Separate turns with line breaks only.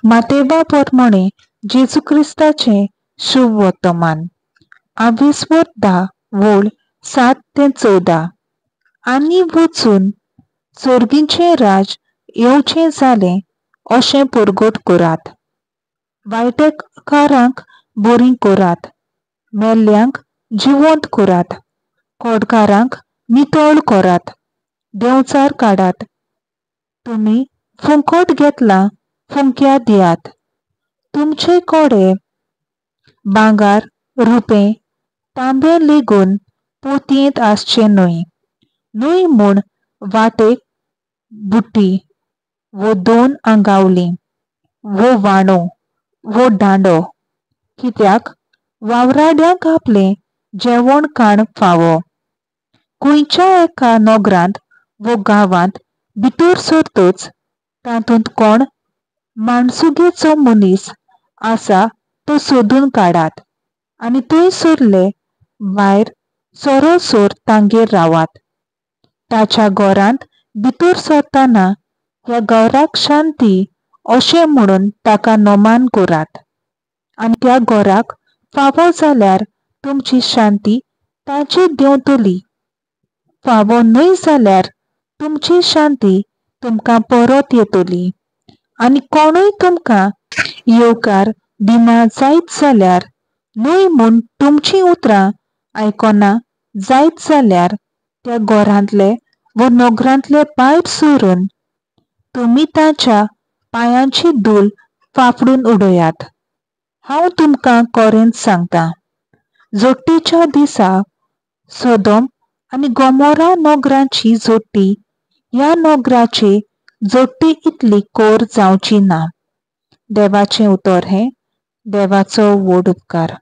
मातेवा पोरमोणे जेजू क्रिस्ताचें शुभ वर्तमान. आवेस्वोर 10 वोळ 7 ते 14. आनी वचून सोर्गीचें राज येवचें जालें अशें परगट करात. वायटकारांक बरीं करात, मेल्ल्यांक जिवंत करात, कोडकारांक नितळ करात, देंवचार काडात. तुमी फुंकट घेतलां फुंक्या दियात. तुमचे कोडे भांगर, रुपें, तांबें लेगून पोतयेंत आसचें न्हय, न्हय म्हूण वाटेक बुटी वो 2 आंगावली वो वाणो वो दांडो, कित्याक वावराड्यांक आपलें जेवण खाण फावो. खंयच्या एका नगरांत वो गांवांत भितर सरतच तातूंत कोण माणसुगेचो मनीस आसा तो सोदून काडात आनी थंय सरले भायर सरोसर तांगेर रावात. ताच्या घरांत भितर सरतना ह्या घराक शांती अशें म्हणून ताका नमान करात आनी त्या घराक फावो जाल्यार तुमची शांती ताचेर देंवतली, फावो न्हय जाल्यार तुमची शांती तुमकां परत येतली. आनी कोणूय तुमकां येवकार दिना जायत जाल्यार, न्हय म्हूण तुमचीं उतरां आयकना जायत जाल्यार त्या घरांतले व नगरांतले भायर सरून तुमी ताच्या पांयांची धूल फाफडून उडयात. हांव तुमकां खरेंच सांगता, जोडटीच्या दिसा सोदोम आनी गोमोरा नगरांची जोडटी ह्या नगराचे जोडटी इतली कोर जावची ना. देवाचें उतर हें देवाचो व्हड उपकार.